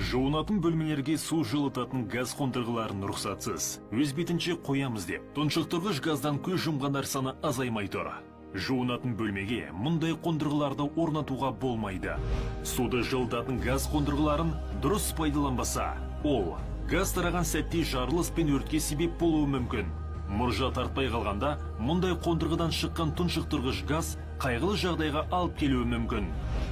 Жуынатын бөлмелерге су жылытатын газ қондырғыларын рұқсатсыз өз бетінше қоямыз деп тұншықтырғыш газдан көз жұмғандар саны азаймай тұр. Жуынатын бөлмеге мұндай қондырғыларды орнатуға болмайды. Суды жылытатын газ қондырғыларын дұрыс пайдаланбаса, ол газ тараған сәтте жарылыс пен өртке себеп болуы мүмкін. Мұржа тартпай қалғанда, мұндай қондырғыдан шыққан тұншықтырғыш газ қайғылы жағдайға алып келуі мүмкін.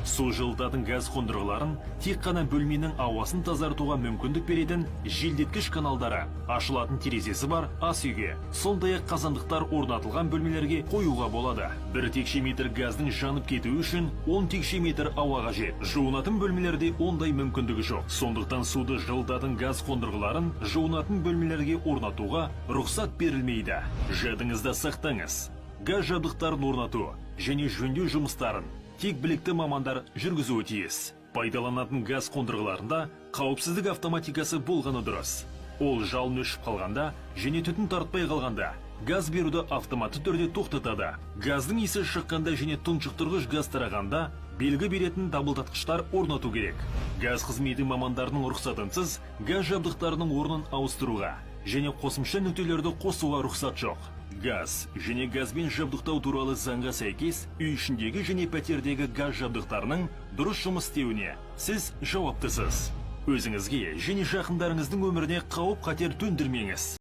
Су жылытатын газ қондырғыларын тек қана бөлменің ауасын тазартуға мүмкіндік беретін желдеткіш каналдары ашылатын терезесі бар ас үйге, сондай-ақ қазандықтар орнатылған бөлмелерге қоюға болады. 1 текше метр газдың жанып кетуі үшін 10 текше метр ауа қажет. Жуынатын бөлмелерде ондай мүмкіндігі жоқ. Сондықтан суды жылытатын газ қондырғыларын жуынатын бөлмелерге орнатуға рұқсат берілмейді. Жадыңызда сақтаңыз: газ жабдықтарын орнату және жөндеу жұмыстарын тек білікті мамандар жүргізуі тиіс. Пайдаланатын газ қондырғыларында қауіпсіздік автоматикасы болғаны дұрыс. Ол жалын өшіп қалғанда және түтін тартпай қалғанда газ беруді автоматты түрде тоқтатады. Газдың иісі шыққанда және тұншықтырғыш газ тарағанда белгі беретін дабылдатқыштар орнату керек. Газ қызметі мамандарының рұқсатынсыз газ жабдықтарының орнын ауыстыруға және қосымша нүктелерді қосуға рұқсат жоқ. Газ және газбен жабдықтау туралы заңға сәйкес, үй ішіндегі және пәтердегі газ жабдықтарының дұрыс жұмыс істеуіне сіз жауаптысыз. Өзіңізге және жақындарыңыздың өміріне қауіп қатер төндірмеңіз.